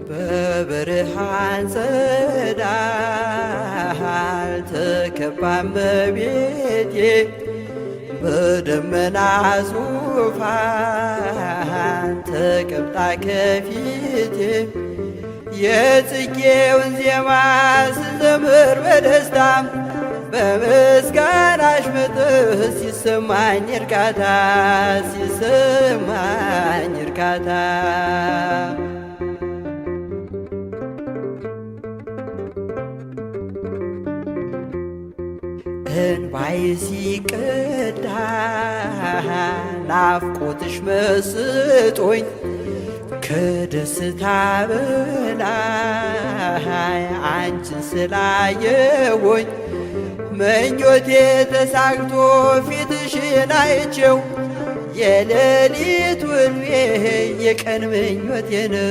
በብርሃን ጸዳል ተከባ እመቤቴ በደመና ዙፋን ተቀምጣ ከፊቴ የጽጌውን ዜማ ስዘምር በደስታ በምስጋናሽ ምጥህ ሲሰማኝ እርካታ ሲሰማኝ እርካታ። እንባዬ ሲቀዳ ናፍቆትሽ መስጦኝ ከደስታ በላይ አንቺን ስላየሁኝ ምኞቴ ተሳክቶ ፊትሽን አይቼው የሌሊት ሕልሜ የቀን ምኞቴ ነው።